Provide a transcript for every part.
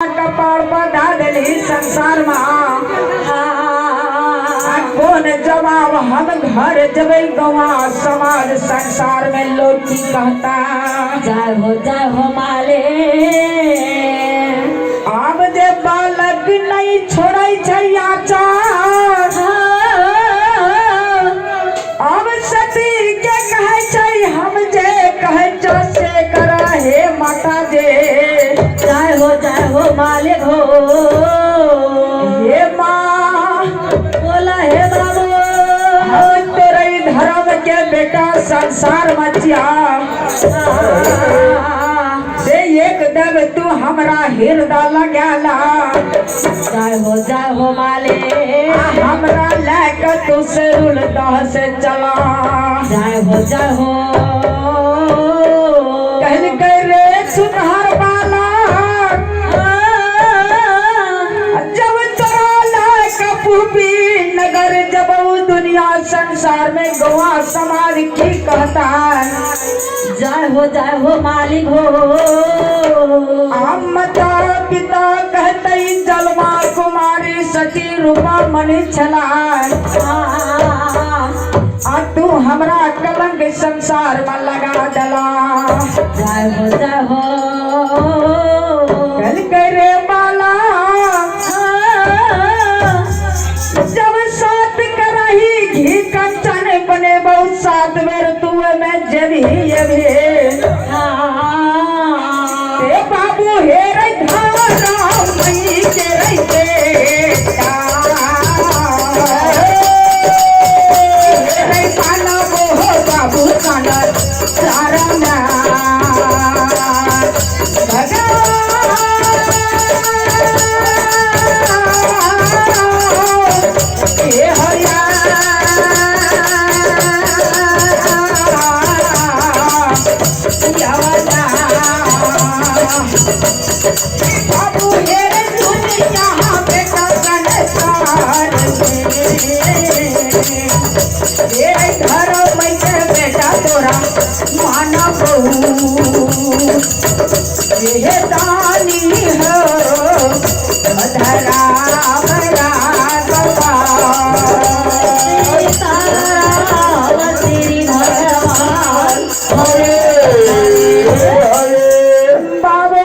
कपार पर धऽ देलही संसार में। आ कोन जवाब हम घर जबै गवा समाज संसार में लोग की कहता। जय हो जय हो माले। आब जे बालक नहीं छोड़ै छै आचार, अब सती के कहै छै हम जे कहै छौ से कर हे माता जे। जय हो जय हो मालिक हो। हे माँ बोला हे बाबू। हम तोरे धर्म के बेटा संसार मचिया से एकदम तू हमरा हृदय लगाला। जय हो मालिक। हमरा लैके तू सेरुल दह से चला। जय हो जय हो। कहलकै रे सुनहर बाला जब तोरा लैके पुपी नगर जब दुनिया संसार में गोवा समाज की कहता। जय हो मालिक हो। माता पिता कहते जलमा कुमारी सती रूपा मणि छला आ तू हमरा कलंक संसार में लगा दला। जय हो जय हो। कहलकै रे बाला जब सात कराही घी कंचन बने बहुत सात बेर तू में जेबही एबही। हे बाबू हे रे धारा मई के रे बेटा। हे रे मानव हो बाबू कानर सारा ना भगवान। हे हरिया बाबू हे रे दुनिया बेटा संसार में। हे धर्म के बेटा तोरा मानव हे दानी हो धरा सीताराम श्री भगवान बाबू।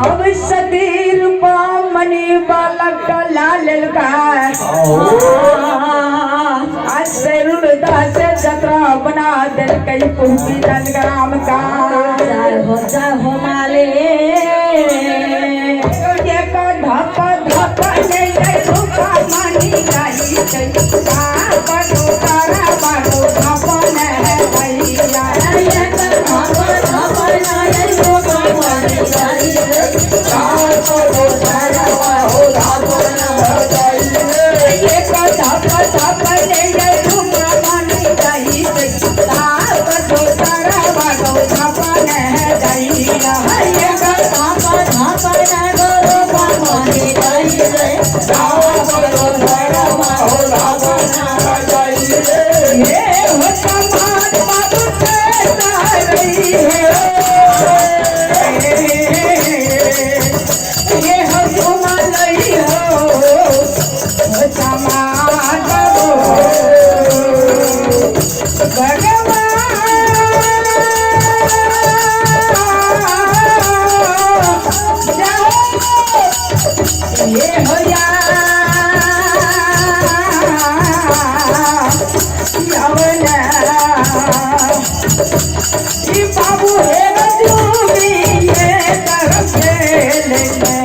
अब सती रूपा मणि बालक लाल का दास जतरा बना देलकै पुहपी नंदग्राम का। जय हो मालिक। एक धप धप ले रूपा मणि गाई छै बनो तारा बनो धप ने भैया। एक धप धप ले रूपा मणि गाई छै बनो तारा बनो धप ने भैया। ये हो समाज बाबू कहता रही है। ये हो सुमलई हो समाज बाबू भगवान। ये हो या यवना ई बाबू हे रजूबी ये तरफ खेलने।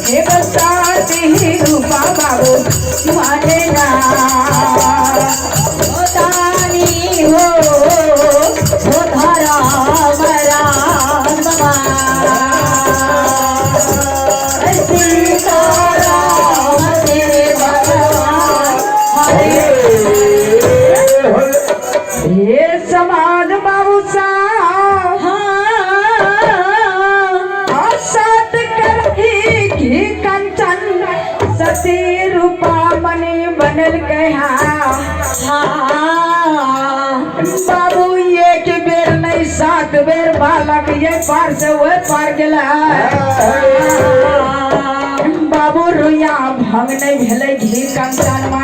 हे बसाती रूपा बाबू माने ना। दानी हो धर्म राम सीताराम श्री भगवान हरे। हे समाज बाबू साहब सात करही घी कंचन सती रूपा मणि बनल कहा। बाबू एक बेर नहीं सात बेर बार बालक ये पार से ओहि पार गेलै। बाबू रुइया भंग नहि भेलै घी कंचनमा।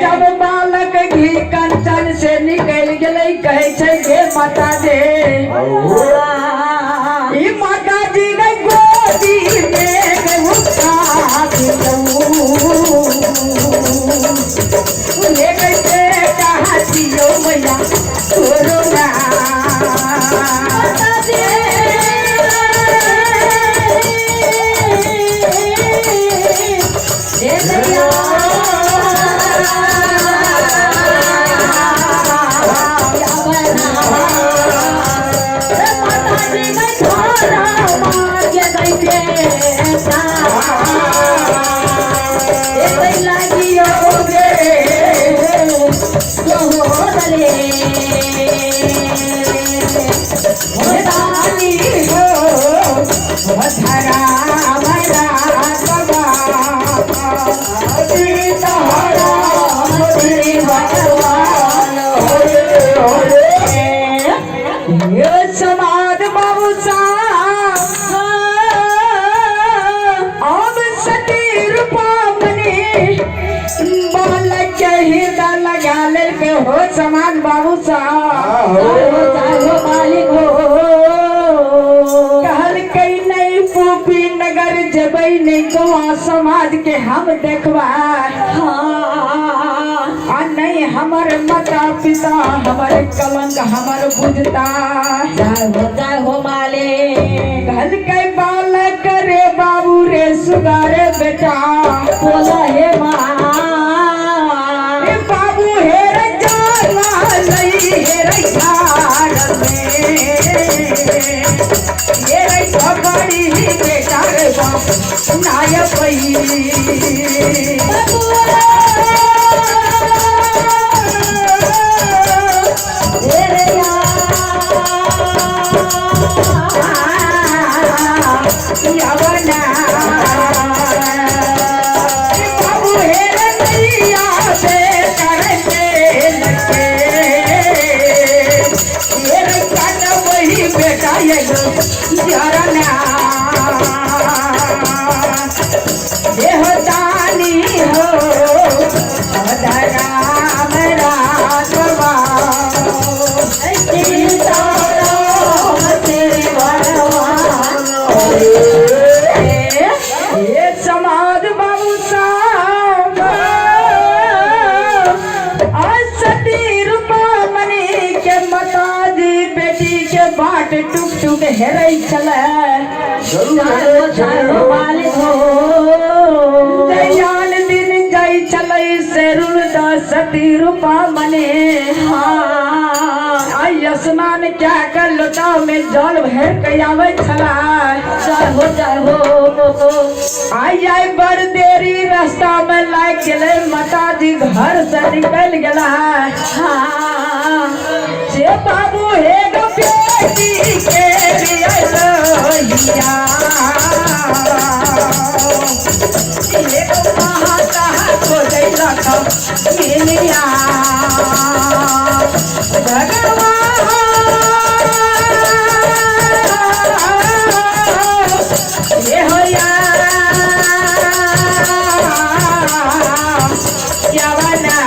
जब बालक घी कंचन से निकलि गेलै, कहै छै गे माता दे, ई माता जी गई गोदी में गई उठा दियौ। ले गई बेटा दियौ मैया तोरो ना। रानी हो धरा भरा बाबा ये समाज बाबू साहब, अब सती रूपा मनी बालक के हृदय लगा लेलकै हो समाज बाबू साहब। कहलकै नहीं पूपी नगर जबै, नहीं गोवा समाज के हम देखबा, आ नहीं हमर माता पिता हमर कलंक हमर बुझता। कहलकै बालक रे बाबू रे सुगारे बेटा, रे बाबू हे रे जाला लई हे रे घर में ये रे खबड़ी बेटा रे बाप नाय पई। यवना बाबू हे रे नैया से करते लगे ये रे काट वही बेटा ये झरना देह दानी हो धरा मेरा ये समाज बाबू साहब, सती रूपा मनी के माताजी बेटी के बाट टुक टुक हेरै छलै। जयान दिन जाइ छलै शेरुल द सती रूपा मनी, आई स्नान क्या कर लोटा में जल भर के आबै छलै। आई आई बड़ देरी रास्ता में लागि गेलै, माताजी घर से निकलि गेला। से बाबू हे गो बेटी के रियलिया, हे गो माता खोजैलक मिलिया भगवान। ये होया यवना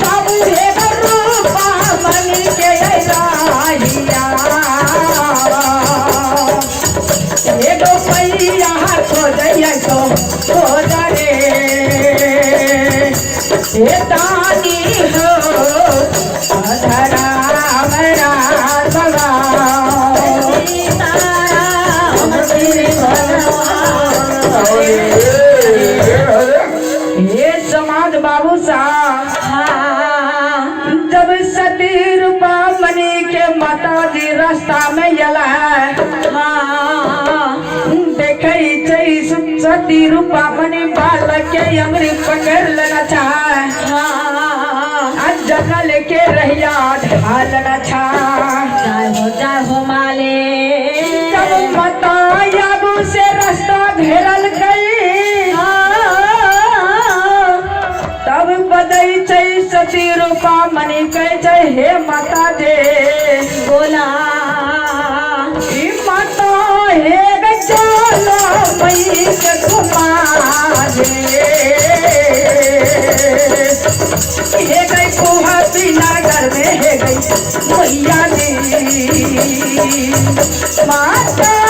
बाबू हे रूपा मनी के राहिया, हे गो मैया खोजैया तो खोज रे हे दानी हो धरा मेरा बाबा। ये समाज बाबू साहब, जब सती रूपा मनी के माताजी रास्ता में यला देखै छै सती रूपा मनी बालक के अंगुरी पकड़ लेना चाहे, आ जंगल के रहिया ढालना छा। जब माता आगू से रास्ता घेरल गई, तब बजै छै सती रूपा मनी कह जय हे माता दे बोला। ई माता हे गजाला मई के कुमार हे गई कुहाती नगर में हे गई मैया जी माता।